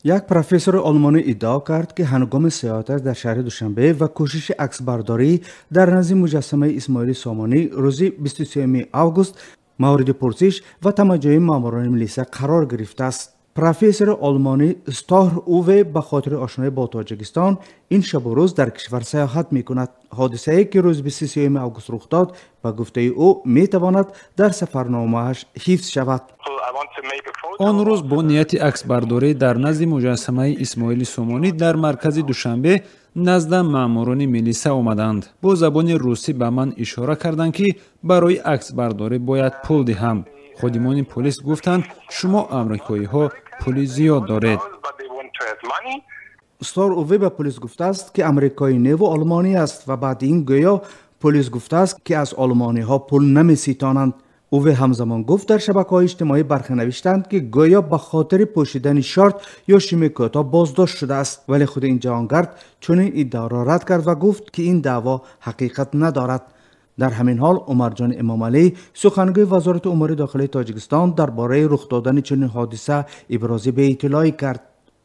Як профессори олмонӣ иддао кард, ки ҳангоми саёҳаташ дар шаҳри Душанбе ва кӯшиши аксбардорӣ дар назди муҷассамаи Исмоили Сомонӣ рӯзи 23 август мавриди пурсиш ва тамаҷҷӯҳи маъмурони милиса қарор гирифтааст. Профессори олмонӣ Стоҳр Уве ба хотири ошноӣ бо Тоҷикистон ин шабу рӯз дар кишвар саёҳат мекунад. Ҳодисае, ки рӯзи 23 август рух дод, ба гуфтаи ӯ метавонад дар сафарномааш ҳифз шавад. Он рӯз бо нияти аксбардорӣ дар назди муҷассамаи Исмоили Сомонӣ дар маркази Душанбе назда маъмурони милиса омаданд. Бо забони русӣ ба ман ишора карданд, ки барои аксбардорӣ бояд пул диҳам. Ходимони полис гуфтанд, шумо амрикоиҳо пули зиёд доред. Стор Уве ба полис гуфтааст, ки амрикоӣ неву олмонӣ аст ва баъди ин гӯё полис гуфтааст, ки аз олмониҳо пул намеситонанд. Уве ҳамзамон гуфт, дар шабакаҳои иҷтимоӣ бархе навиштанд, ки гӯё ба хотири пӯшидани шорт ё шими кӯтоҳ боздошт шудааст, вале худи ин ҷаҳонгард чунин иддаоро рад кард ва гуфт, ки ин даъво ҳақиқат надорад. Дар ҳамин ҳол Умарҷон Эмомалӣ, сухангӯи Вазорати умури дохилии Тоҷикистон, дар бораи рух додани чунин ҳодиса ибрози беиттилоӣ кард.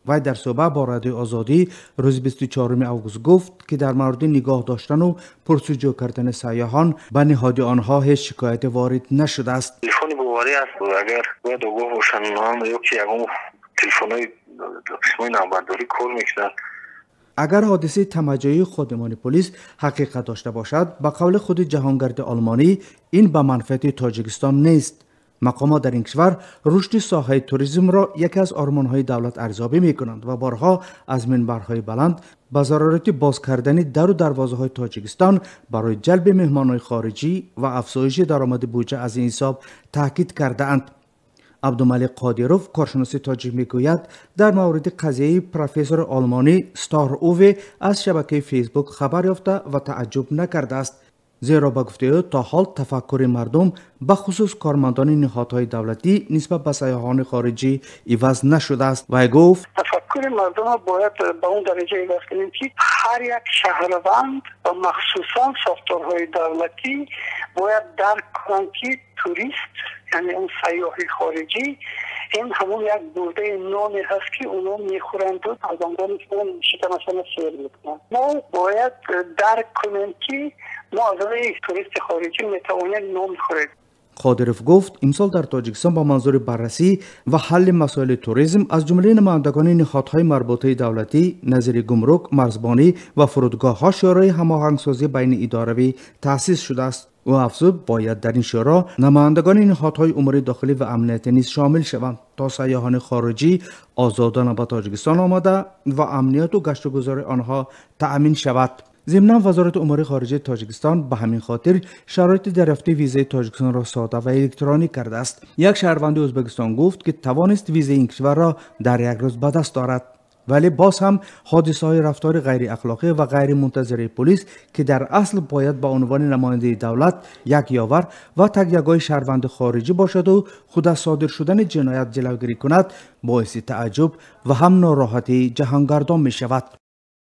Вай дар суҳбат бо Радиои Озодӣ рӯзи 24 август гуфт, ки дар мавриди нигоҳ доштану пурсуҷӯ кардани сайёҳон ба ниҳоди онҳо ҳеҷ шикояте ворид нашудааст. Телефони боварӣ аст, агар бояд огоҳ бошанд ё ки ягон телефонҳои қисмҳои навбатдорӣ кор мекунанд. Агар ҳодисаи тамаҷҷӯҳии ходимони полис ҳақиқат дошта бошад, ба қавли худи ҷаҳонгарди олмонӣ, ин ба манфиати Тоҷикистон нест. Мақомот дар ин кишвар рушди соҳаи туризмро яке аз ормонҳои давлат арзёбӣ мекунанд ва борҳо аз минбарҳои баланд ба зарурати боз кардани дару дарвозаҳои Тоҷикистон барои ҷалби меҳмонҳои хориҷӣ ва афзоиши даромади буҷа аз ин ҳисоб таъкид кардаанд. Абдумалик Қодиров, коршиноси тоҷик, мегӯяд, дар мавриди қазияи профессори олмонӣ Стор Уве аз шабакаи Фейсбук хабар ёфта ва тааҷҷуб накардааст, зеро ба гуфтаи ӯ то ҳол тафаккури мардум, бахусус кормандони ниҳодҳои давлатӣ, нисбат ба сайёҳони хориҷӣ иваз нашудааст. Вай гуфт: тафаккури мардумро бояд ба он дараҷа иваз кунем, ки ҳар як шаҳрванд ва махсусан сохторҳои давлатӣ бояд дарк кунанд, ки турист, яъне он сайёҳи хориҷӣ, ин ҳамон як бурдаи ноне ҳаст, ки онҳо мехӯранду фарзандони шикамашонро сер мекунанд. Мо бояд дарк кунем, ки мо аз рӯи туристи хориҷӣ метавонем нон хӯрем. Қодиров гуфт, имсол дар Тоҷикистон ба манзури баррасӣ ва ҳалли масоили туризм аз ҷумлаи намояндагони ниҳодҳои марбутаи давлатӣ назири гумрук, марзбонӣ ва фурудгоҳҳо шӯрои ҳамоҳангсозӣ байни идоравӣ таъсис шудааст. Ӯ афзуд, бояд дар ин шӯро намояндагони ниҳодҳои умури дохилӣ ва амниятӣ низ шомил шаванд, то сайёҳони хориҷӣ озодона ба Тоҷикистон омада ва амнияту гаштугузори онҳо таъмин шавад. Зимнан Вазорати умури хориҷаи Тоҷикистон ба ҳамин хотир шароити дарёфти визаи Тоҷикистонро сода ва электронӣ кардааст. Як шаҳрванди Ӯзбекистон гуфт, ки тавонист визаи ин кишварро дар як рӯз ба даст орад, вале боз ҳам ҳодисаҳои рафтори ғайриахлоқӣ ва ғайримунтазираи полис, ки дар асл бояд ба унвони намояндаи давлат як ёвар ва такягоҳи шаҳрванди хориҷӣ бошаду худ аз содир шудани ҷиноят ҷилавгирӣ кунад, боиси тааҷҷуб ва ҳам нороҳатии ҷаҳонгардон мешавад.